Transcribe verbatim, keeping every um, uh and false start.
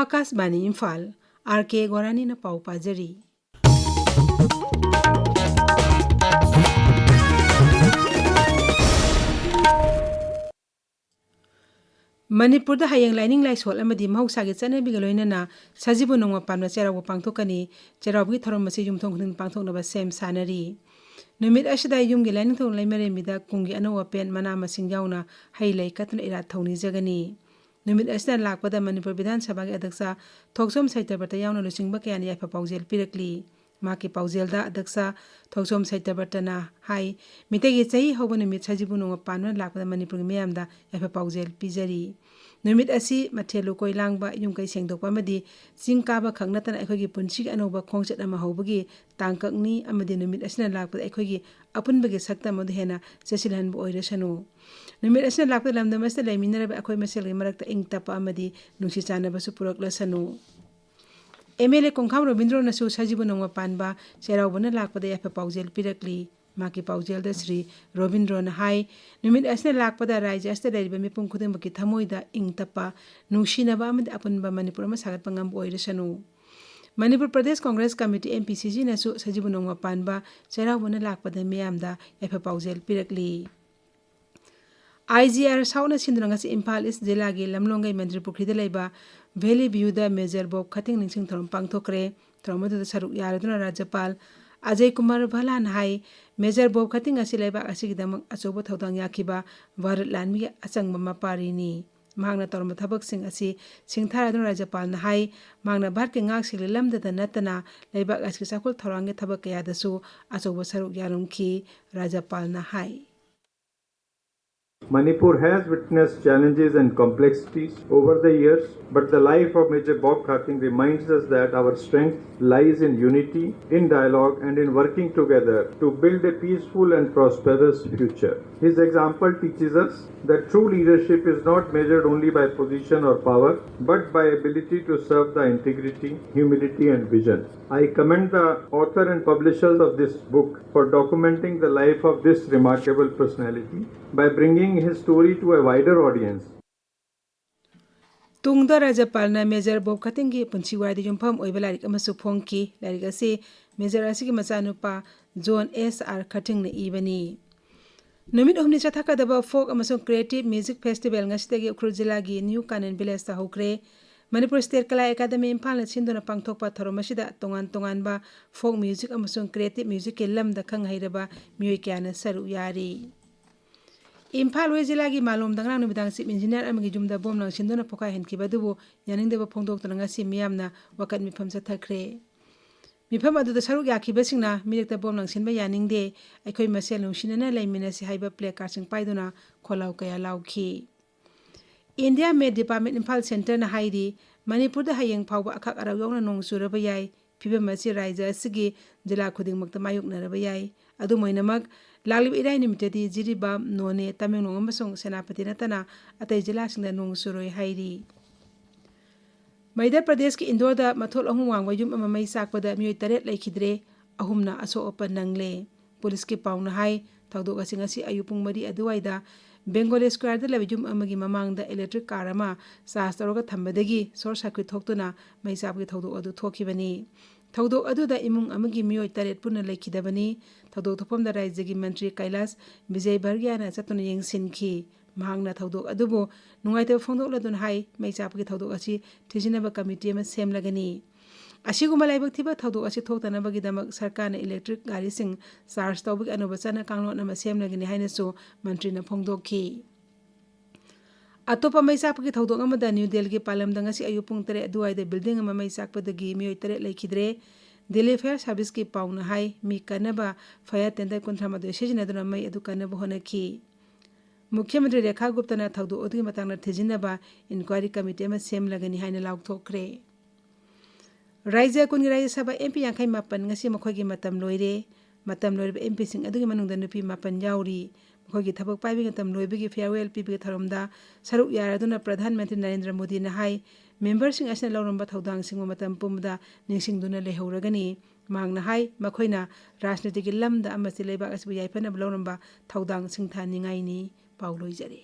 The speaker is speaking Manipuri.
ꯑꯥꯀꯥꯁꯕꯥꯅꯤ ꯏꯝꯐꯥꯜ, ꯑꯥꯔ ꯀꯦ ꯒꯣꯔꯥꯅꯤꯅ ꯄꯥꯎ ꯄꯥꯖꯔꯤ꯫ ꯃꯅꯤꯄꯨꯔꯗ ꯍꯌꯦꯡ ꯂꯥꯏꯅꯤꯡ ꯂꯥꯏꯁꯣꯜ ꯑꯃꯗꯤ ꯃꯍꯧꯁꯥꯒꯤ ꯆꯠꯅꯕꯤꯒ ꯂꯣꯏꯅꯅ ꯁꯖꯤꯕꯨ ꯅꯣꯡꯃ ꯄꯥꯟꯕ ꯆꯩꯔꯥꯎꯕ ꯄꯥꯡꯊꯣꯛꯀꯅꯤ꯫ ꯆꯩꯔꯥꯎꯕꯒꯤ ꯊꯧꯔꯝ ꯑꯁꯤ ꯌꯨꯝꯊꯣꯡ ꯈꯨꯗꯤꯡ ꯄꯥꯡꯊꯣꯛꯅꯕ ꯁꯦꯝ ꯁꯥꯅꯔꯤ꯫ ꯅꯨꯃꯤꯠ ꯑꯁꯤꯗ ꯌꯨꯝꯒꯤ ꯂꯥꯏꯅꯤꯡꯊꯧ ꯂꯩꯃꯔꯦꯝꯕꯤꯗ ꯀꯨꯝꯒꯤ ꯑꯅꯧ ꯑꯄꯦꯟ, ꯃꯅꯥ ꯃꯁꯤꯡ ꯌꯥꯎꯅ ꯍꯩ ꯂꯩ ꯀꯠꯇꯨꯅ ꯏꯔꯥꯠ ꯊꯧꯅꯤꯖꯒꯅꯤ꯫ ꯅꯨꯃꯤꯠ ꯑꯁꯤꯅ ꯂꯥꯛꯄꯗ ꯃꯅꯤꯄꯨꯔ ꯕꯤꯙꯥꯟ ꯁꯚꯥꯒꯤ ꯑꯗ꯭ꯌꯛꯁ ꯊꯣꯛꯆꯣꯝ ꯁꯩꯇꯕ꯭ꯔꯇ ꯌꯥꯎꯅ ꯂꯨꯆꯤꯡꯕ ꯀꯌꯥꯅ ꯌꯥꯏꯐ ꯄꯥꯎꯖꯦꯜ ꯄꯤꯔꯛꯂꯤ꯫ ꯃꯍꯥꯛꯀꯤ ꯄꯥꯎꯖꯦꯜꯗ ꯑꯗ꯭ꯌꯛꯁ ꯊꯣꯛꯆꯣꯝ ꯁꯩꯇꯕ꯭ꯔꯇꯅ ꯍꯥꯏ, ꯃꯤꯇꯩꯒꯤ ꯆꯍꯤ ꯍꯧꯕ ꯅꯨꯃꯤꯠ ꯁꯖꯤꯕꯨ ꯅꯣꯡꯃ ꯄꯥꯟꯕꯅ ꯂꯥꯛꯄꯗ ꯃꯅꯤꯄꯨꯔꯒꯤ ꯃꯤꯌꯥꯝꯗ ꯌꯥꯏꯐ ꯄꯥꯎꯖꯦꯜ ꯄꯤꯖꯔꯤ꯫ ꯅꯨꯃꯤꯠ ꯑꯁꯤ ꯃꯊꯦꯜ ꯂꯨꯀꯣꯏ ꯂꯥꯡꯕ, ꯌꯨꯝ ꯀꯩ ꯁꯦꯡꯗꯣꯛꯄ ꯑꯃꯗꯤ ꯆꯤꯡ ꯀꯥꯕ ꯈꯛ ꯅꯠꯇꯅ ꯑꯩꯈꯣꯏꯒꯤ ꯄꯨꯟꯁꯤꯒꯤ ꯑꯅꯧꯕ ꯈꯣꯡꯆꯠ ꯑꯃ ꯍꯧꯕꯒꯤ ꯇꯥꯡꯀꯛꯅꯤ ꯑꯃꯗꯤ ꯅꯨꯃꯤꯠ ꯑꯁꯤꯅ ꯂꯥꯛꯄꯗ ꯑꯩꯈꯣꯏꯒꯤ ꯑꯄꯨꯟꯕꯒꯤ ꯁꯛꯇꯝ ꯑꯗꯨ ꯍꯦꯟꯅ ꯆꯦꯠꯁꯤꯜꯍꯟꯕ ꯑꯣꯏꯔꯁꯅꯨ꯫ ꯅꯨꯃꯤꯠ ꯑꯁꯤꯅ ꯂꯥꯛꯄꯗ ꯂꯝꯗꯝ ꯑꯁꯤꯗ ꯂꯩꯃꯤꯟꯅꯔꯕ ꯑꯩꯈꯣꯏ ꯃꯁꯦꯜꯒꯤ ꯃꯔꯛꯇ ꯏꯪ ꯇꯞꯄ ꯑꯃꯗꯤ ꯅꯨꯡꯁꯤ ꯆꯥꯟꯅꯕꯁꯨ ꯄꯨꯔꯛꯂꯁꯅꯨ꯫ ꯑꯦꯝ ꯑꯦꯜ ꯑꯦ ꯀꯣꯡꯈꯥꯝ ꯔꯣꯕꯤꯟꯗ꯭ꯔꯣꯅꯁꯨ ꯁꯖꯤꯕꯨ ꯅꯣꯡꯃ ꯄꯥꯟꯕ ꯆꯩꯔꯥꯎꯕꯅ ꯂꯥꯛꯄꯗ ꯌꯥꯏꯐ ꯄꯥꯎꯖꯦꯜ ꯄꯤꯔꯛꯂꯤ꯫ ꯃꯍꯥꯛꯀꯤ ꯄꯥꯎꯖꯦꯜꯗ ꯁ꯭ꯔꯤ ꯔꯣꯕꯤꯟꯗ꯭ꯔꯣꯅ ꯍꯥꯏ, ꯅꯨꯃꯤꯠ ꯑꯁꯤꯅ ꯂꯥꯛꯄꯗ ꯔꯥꯖ꯭ꯌ ꯑꯁꯤꯗ ꯂꯩꯔꯤꯕ ꯃꯤꯄꯨꯝ ꯈꯨꯗꯤꯡꯃꯛꯀꯤ ꯊꯃꯣꯏꯗ ꯏꯪ ꯇꯞꯄ, ꯅꯨꯡꯁꯤꯅꯕ ꯑꯃꯗꯤ ꯑꯄꯨꯟꯕ ꯃꯅꯤꯄꯨꯔ ꯑꯃ ꯁꯥꯒꯠꯄ ꯉꯝꯕ ꯑꯣꯏꯔꯁꯅꯨ꯫ Manipur Pradesh Congress committee, M P C ꯖꯤꯅꯁꯨ ꯁꯖꯤꯕꯨ ꯅꯣꯡꯃ ꯄꯥꯟꯕ ꯆꯩꯔꯥꯎꯕꯅ ꯂꯥꯛꯄꯗ ꯃꯤꯌꯥꯝꯗ ꯌꯥꯏꯐ ꯄꯥꯎꯖꯦꯜ ꯄꯤꯔꯛꯂꯤ꯫ ꯑꯥꯏ ꯖꯤ ꯑꯥꯔ ꯁꯥꯎꯠꯅ ꯁꯤꯟꯗꯨꯅ ꯉꯁꯤ ꯏꯝꯐꯥꯜ ꯏꯁ ꯖꯤꯂꯥꯒꯤ ꯂꯝꯂꯣꯡꯒꯩ ꯃꯟꯇ꯭ꯔꯤ ꯄꯨꯈ꯭ꯔꯤꯗ ꯂꯩꯕ ꯚꯦꯂꯤ ꯚ꯭ꯌꯨꯗ ꯃꯦꯖꯔ ꯕꯣꯕ ꯈꯇꯤꯡ ꯅꯤꯡꯁꯤꯡ ꯊꯧꯔꯝ ꯄꯥꯡꯊꯣꯛꯈ꯭ꯔꯦ꯫ ꯊꯧꯔꯝ ꯑꯗꯨꯗ ꯁꯔꯨꯛ ꯌꯥꯔꯗꯨꯅ ꯔꯥꯖ꯭ꯌꯄꯥꯜ ꯑꯖꯌ ꯀꯨꯃꯥꯔ ꯚꯜꯂꯥꯅ ꯍꯥꯏ, ꯃꯦꯖꯔ ꯕꯣꯕ ꯈꯇꯤꯡ ꯑꯁꯤ ꯂꯩꯕꯥꯛ ꯑꯁꯤꯒꯤꯗꯃꯛ ꯑꯆꯧꯕ ꯊꯧꯗꯥꯡ ꯌꯥꯈꯤꯕ ꯚꯥꯔꯠ ꯂꯥꯟꯃꯤꯒꯤ ꯑꯆꯪꯕ ꯃꯄꯥꯔꯤꯅꯤ꯫ ꯃꯍꯥꯛꯅ ꯇꯧꯔꯝꯕ ꯊꯕꯛꯁꯤꯡ ꯑꯁꯤ ꯁꯤꯡꯊꯥꯔꯗꯨꯅ ꯔꯥꯖ꯭ꯌꯄꯥꯜꯅ ꯍꯥꯏ, ꯃꯍꯥꯛꯅ ꯚꯥꯔꯠꯀꯤ ꯉꯥꯛ ꯁꯦꯜꯒꯤ ꯂꯝꯗꯇ ꯅꯠꯇꯅ ꯂꯩꯕꯥꯛ ꯑꯁꯤꯒꯤ ꯆꯥꯎꯈꯠ ꯊꯧꯔꯥꯡꯒꯤ ꯊꯕꯛ ꯀꯌꯥꯗꯁꯨ ꯑꯆꯧꯕ ꯁꯔꯨꯛ ꯌꯥꯔꯝꯈꯤ꯫ ꯔꯥꯖ꯭ꯌꯄꯥꯜꯅ ꯍꯥꯏ꯫ Manipur has witnessed challenges and complexities over the years, but the life of Major Bob Khating reminds us that our strength lies in unity, in dialogue, and in working together to build a peaceful and prosperous future. His example teaches us that true leadership is not measured only by position or power, but by ability to serve the integrity, humility, and vision. I commend the author and publishers of this book for documenting the life of this remarkable personality by bringing his story to a wider audience. ꯇꯨꯡꯗ ꯔꯥꯖ꯭ꯌꯄꯥꯜꯅ ꯃꯦꯖꯔ ꯕꯣꯕ ꯈꯇꯤꯡꯒꯤ ꯄꯨꯟꯁꯤ ꯋꯥꯔꯤꯗ ꯌꯨꯝꯐꯝ ꯑꯣꯏꯕ ꯂꯥꯏꯔꯤꯛ ꯑꯃꯁꯨ ꯐꯣꯡꯈꯤ꯫ ꯂꯥꯏꯔꯤꯛ ꯑꯁꯤ ꯃꯦꯖꯔ ꯑꯁꯤꯒꯤ ꯃꯆꯥꯅꯨꯄꯥ ꯖꯣꯟ ꯑꯦꯁ ꯑꯥꯔ ꯈꯇꯤꯡꯅ ꯏꯕꯅꯤ꯫ ꯅꯨꯃꯤꯠ ꯍꯨꯝꯅꯤ ꯆꯠꯊꯒꯗꯕ ꯐꯣꯛ ꯑꯃꯁꯨꯡ ꯀ꯭ꯔꯤꯌꯦꯇꯤꯚ ꯃ꯭ꯌꯨꯖꯤꯛ ꯐꯦꯁꯇꯤꯚꯦꯜ ꯉꯁꯤꯗꯒꯤ ꯎꯈ꯭ꯔꯨꯜ ꯖꯤꯂꯥꯒꯤ ꯅ꯭ꯌꯨ ꯀꯥꯅꯟ ꯚꯤꯂꯦꯖꯇ ꯍꯧꯈ꯭ꯔꯦ꯫ ꯃꯅꯤꯄꯨꯔ ꯁ꯭ꯇꯦꯠ ꯀꯂꯥ ꯑꯦꯀꯥꯗꯃꯤ ꯏꯝꯐꯥꯜꯅ ꯁꯤꯟꯗꯨꯅ ꯄꯥꯡꯊꯣꯛꯄ ꯊꯧꯔꯝ ꯑꯁꯤꯗ ꯇꯣꯉꯥꯟ ꯇꯣꯉꯥꯟꯕ ꯐꯣꯛ ꯃ꯭ꯌꯨꯖꯤꯛ ꯑꯃꯁꯨꯡ ꯀ꯭ꯔꯤꯌꯦꯇꯤꯚ ꯃ꯭ꯌꯨꯖꯤꯛꯀꯤ ꯂꯝꯗ ꯈꯪ ꯍꯩꯔꯕ ꯃꯤꯑꯣꯏ ꯀꯌꯥꯅ ꯁꯔꯨꯛ ꯌꯥꯔꯤ꯫ ꯏꯝꯐꯥꯜ ꯋꯦꯁ ꯖꯤꯂꯥꯒꯤ ꯃꯥꯂꯣꯝꯗ ꯉꯔꯥꯡ ꯅꯨꯃꯤꯗꯥꯡ ꯆꯤꯞ ꯏꯟꯖꯤꯅꯤꯌꯥꯔ ꯑꯃꯒꯤ ꯌꯨꯝꯗ ꯕꯣꯝ ꯂꯪꯁꯤꯟꯗꯨꯅ ꯄꯣꯈꯥꯏꯍꯟꯈꯤꯕ ꯑꯗꯨꯕꯨ ꯌꯥꯅꯤꯡꯗꯕ ꯐꯣꯡꯗꯣꯛꯇꯨꯅ ꯉꯁꯤ ꯃꯤꯌꯥꯝꯅ ꯋꯥꯀꯠ ꯃꯤꯐꯝ ꯆꯠꯊꯈ꯭ꯔꯦ꯫ ꯃꯤꯐꯝ ꯑꯗꯨꯗ ꯁꯔꯨꯛ ꯌꯥꯈꯤꯕꯁꯤꯡꯅ ꯃꯤꯔꯛꯇ ꯕꯣꯝ ꯂꯪꯁꯤꯟꯕ ꯌꯥꯅꯤꯡꯗꯦ, ꯑꯩꯈꯣꯏ ꯃꯁꯦꯜ ꯅꯨꯡꯁꯤꯅꯅ ꯂꯩꯃꯤꯟꯅꯁꯤ ꯍꯥꯏꯕ ꯄ꯭ꯂꯦ ꯀꯥꯔꯗꯁꯤꯡ ꯄꯥꯏꯗꯨꯅ ꯈꯣꯜꯂꯥꯎ ꯀꯌꯥ ꯂꯥꯎꯈꯤ꯫ ꯏꯟꯗꯤꯌꯥ ꯃꯦꯠ ꯗꯤꯄꯥꯔꯠꯃꯦꯟ ꯏꯝꯐꯥꯜ ꯁꯦꯟꯇꯔꯅ ꯍꯥꯏꯔꯤ, ꯃꯅꯤꯄꯨꯔꯗ ꯍꯌꯦꯡ ꯐꯥꯎꯕ ꯑꯈꯛ ꯑꯔꯥꯎ ꯌꯥꯎꯅ ꯅꯣꯡ ꯆꯨꯔꯕ ꯌꯥꯏ꯫ ꯐꯤꯕꯝ ꯑꯁꯤ ꯔꯥꯖ꯭ꯌ ꯑꯁꯤꯒꯤ ꯖꯤꯂꯥ ꯈꯨꯗꯤꯡꯃꯛꯇ ꯃꯥꯌꯣꯛꯅꯔꯕ ꯌꯥꯏ꯫ ꯑꯗꯨꯝ ꯑꯣꯏꯅꯃꯛ, ꯂꯥꯛꯂꯤꯕ ꯏꯔꯥꯏ ꯅꯨꯃꯤꯠꯇꯗꯤ ꯖꯤꯔꯤꯕꯥꯝ, ꯅꯣꯅꯦ, ꯇꯃꯦꯡꯂꯣꯡ ꯑꯃꯁꯨꯡ ꯁꯦꯅꯥꯄꯇꯤ ꯅꯠꯇꯅ ꯑꯇꯩ ꯖꯤꯂꯥꯁꯤꯡꯗ ꯅꯣꯡ ꯆꯨꯔꯣꯏ ꯍꯥꯏꯔꯤ꯫ ꯃꯩꯙ꯭ꯌ ꯄ꯭ꯔꯗꯦꯁꯀꯤ ꯏꯟꯗꯣꯔꯗ ꯃꯊꯣꯜ ꯑꯍꯨꯝ ꯋꯥꯡꯕ ꯌꯨꯝ ꯑꯃ ꯃꯩ ꯆꯥꯛꯄꯗ ꯃꯤꯑꯣꯏ ꯇꯔꯦꯠ ꯂꯩꯈꯤꯗ꯭ꯔꯦ, ꯑꯍꯨꯝꯅ ꯑꯁꯣꯛ ꯑꯄꯟ ꯅꯪꯂꯦ꯫ ꯄꯨꯂꯤꯁꯀꯤ ꯄꯥꯎꯅ ꯍꯥꯏ, ꯊꯧꯗꯣꯛ ꯑꯁꯤ ꯉꯁꯤ ꯑꯌꯨꯛ ꯄꯨꯡ ꯃꯔꯤ ꯑꯗꯨꯋꯥꯏꯗ ꯕꯦꯡꯒꯣꯂꯤ ꯁ꯭ꯀ꯭ꯋꯥꯔꯗ ꯂꯩꯕ ꯌꯨꯝ ꯑꯃꯒꯤ ꯃꯃꯥꯡꯗ ꯏꯂꯦꯛꯇ꯭ꯔꯤꯛ ꯀꯥꯔ ꯑꯃ ꯆꯥꯔꯖ ꯇꯧꯔꯒ ꯊꯝꯕꯗꯒꯤ ꯁꯣꯔꯠ ꯁꯔꯀ꯭ꯌꯨꯠ ꯊꯣꯛꯇꯨꯅ ꯃꯩ ꯆꯥꯛꯄꯒꯤ ꯊꯧꯗꯣꯛ ꯑꯗꯨ ꯊꯣꯛꯈꯤꯕꯅꯤ꯫ ꯊꯧꯗꯣꯛ ꯑꯗꯨꯗ ꯏꯃꯨꯡ ꯑꯃꯒꯤ ꯃꯤꯑꯣꯏ ꯇꯔꯦꯠ ꯄꯨꯟꯅ ꯂꯩꯈꯤꯗꯕꯅꯤ꯫ ꯊꯧꯗꯣꯛ ꯊꯣꯛꯐꯝꯗ ꯔꯥꯖ꯭ꯌꯒꯤ ꯃꯟꯇ꯭ꯔꯤ ꯀꯩꯂꯥꯁ ꯕꯤꯖꯌ ꯚꯔꯒꯤꯌꯥꯅ ꯆꯠꯇꯨꯅ ꯌꯦꯡꯁꯤꯟꯈꯤ꯫ ꯃꯍꯥꯛꯅ ꯊꯧꯗꯣꯛ ꯑꯗꯨꯕꯨ ꯅꯨꯡꯉꯥꯏꯇꯕ ꯐꯣꯡꯗꯣꯛꯂꯗꯨꯅ ꯍꯥꯏ, ꯃꯩ ꯆꯥꯛꯄꯒꯤ ꯊꯧꯗꯣꯛ ꯑꯁꯤ ꯊꯤꯖꯤꯟꯅꯕ ꯀꯃꯤꯇꯤ ꯑꯃ ꯁꯦꯝꯂꯒꯅꯤ꯫ ꯑꯁꯤꯒꯨꯝꯕ ꯂꯥꯏꯕꯛ ꯊꯤꯕ ꯊꯧꯗꯣꯛ ꯑꯁꯤ ꯊꯣꯛꯇꯅꯕꯒꯤꯗꯃꯛ ꯁꯔꯀꯥꯔꯅ ꯏꯂꯦꯛꯇ꯭ꯔꯤꯛ ꯒꯥꯔꯤꯁꯤꯡ ꯆꯥꯔꯖ ꯇꯧꯕꯒꯤ ꯑꯅꯧꯕ ꯆꯠꯅ ꯀꯥꯡꯂꯣꯟ ꯑꯃ ꯁꯦꯝꯂꯒꯅꯤ ꯍꯥꯏꯅꯁꯨ ꯃꯟꯇ꯭ꯔꯤꯅ ꯐꯣꯡꯗꯣꯛꯈꯤ꯫ ꯑꯇꯣꯞꯄ ꯃꯩ ꯆꯥꯛꯄꯒꯤ ꯊꯧꯗꯣꯛ ꯑꯃꯗ ꯅ꯭ꯌꯨ ꯗꯦꯜꯂꯤꯒꯤ ꯄꯥꯂꯝꯗ ꯉꯁꯤ ꯑꯌꯨꯛ ꯄꯨꯡ ꯇꯔꯦꯠ ꯑꯗꯨꯋꯥꯏꯗ ꯕꯤꯜꯗꯤꯡ ꯑꯃ ꯃꯩ ꯆꯥꯛꯄꯗꯒꯤ ꯃꯤꯑꯣꯏ ꯇꯔꯦꯠ ꯂꯩꯈꯤꯗ꯭ꯔꯦ꯫ ꯗꯦꯜꯂꯤ ꯐꯥꯌꯔ ꯁꯥꯔꯚꯤꯁꯀꯤ ꯄꯥꯎꯅ ꯍꯥꯏ, ꯃꯤ ꯀꯟꯅꯕ ꯐꯥꯌꯔ ꯇꯦꯟꯗꯔ ꯀꯨꯟꯊ꯭ꯔꯥ ꯃꯥꯊꯣꯏ ꯁꯤꯖꯤꯟꯅꯗꯨꯅ ꯃꯩ ꯑꯗꯨ ꯀꯟꯅꯕ ꯍꯣꯠꯅꯈꯤ꯫ ꯃꯨꯈ꯭ꯌ ꯃꯟꯇ꯭ꯔꯤ ꯔꯦꯈꯥ ꯒꯨꯞꯇꯅ ꯊꯧꯗꯣꯛ ꯑꯗꯨꯒꯤ ꯃꯇꯥꯡꯗ ꯊꯤꯖꯤꯟꯅꯕ ꯏꯟꯀ꯭ꯋꯥꯏꯔꯤ ꯀꯃꯤꯇꯤ ꯑꯃ ꯁꯦꯝꯂꯒꯅꯤ ꯍꯥꯏꯅ ꯂꯥꯎꯊꯣꯛꯈ꯭ꯔꯦ꯫ ꯔꯥꯖ꯭ꯌ ꯀꯨꯟꯒꯤ ꯔꯥꯖ꯭ꯌ ꯁꯚꯥ ꯑꯦꯝ ꯄꯤ ꯌꯥꯡꯈꯩ ꯃꯥꯄꯟ ꯉꯁꯤ ꯃꯈꯣꯏꯒꯤ ꯃꯇꯝ ꯂꯣꯏꯔꯦ꯫ ꯃꯇꯝ ꯂꯣꯏꯔꯕ ꯑꯦꯝ ꯄꯤꯁꯤꯡ ꯑꯗꯨꯒꯤ ꯃꯅꯨꯡꯗ ꯅꯨꯄꯤ ꯃꯥꯄꯟ ꯌꯥꯎꯔꯤ꯫ ꯃꯈꯣꯏꯒꯤ ꯊꯕꯛ ꯄꯥꯏꯕꯒꯤ ꯃꯇꯝ ꯂꯣꯏꯕꯒꯤ ꯐꯤꯌꯥꯔꯋꯦꯜ ꯄꯤꯕꯒꯤ ꯊꯧꯔꯝꯗ ꯁꯔꯨꯛ ꯌꯥꯔꯗꯨꯅ ꯄ꯭ꯔꯙꯥꯟ ꯃꯟꯇ꯭ꯔꯤ ꯅꯔꯦꯟꯗ꯭ꯔ ꯃꯣꯗꯤꯅ ꯍꯥꯏ, ꯃꯦꯝꯕꯔꯁꯤꯡ ꯑꯁꯤꯅ ꯂꯧꯔꯝꯕ ꯊꯧꯗꯥꯡꯁꯤꯡꯕꯨ ꯃꯇꯝ ꯄꯨꯝꯕꯗ ꯅꯤꯡꯁꯤꯡꯗꯨꯅ ꯂꯩꯍꯧꯔꯒꯅꯤ꯫ ꯃꯍꯥꯛꯅ ꯍꯥꯏ, ꯃꯈꯣꯏꯅ ꯔꯥꯖꯅꯤꯇꯤꯒꯤ ꯂꯝꯗ ꯑꯃꯁꯨꯡ ꯂꯩꯕꯥꯛ ꯑꯁꯤꯕꯨ ꯌꯥꯏꯐꯅꯕ ꯂꯧꯔꯝꯕ ꯊꯧꯗꯥꯡ ꯁꯤꯡꯊꯥꯅꯤꯡꯉꯥꯏꯅꯤ꯫ ꯄꯥꯎ ꯂꯣꯏꯖꯔꯦ꯫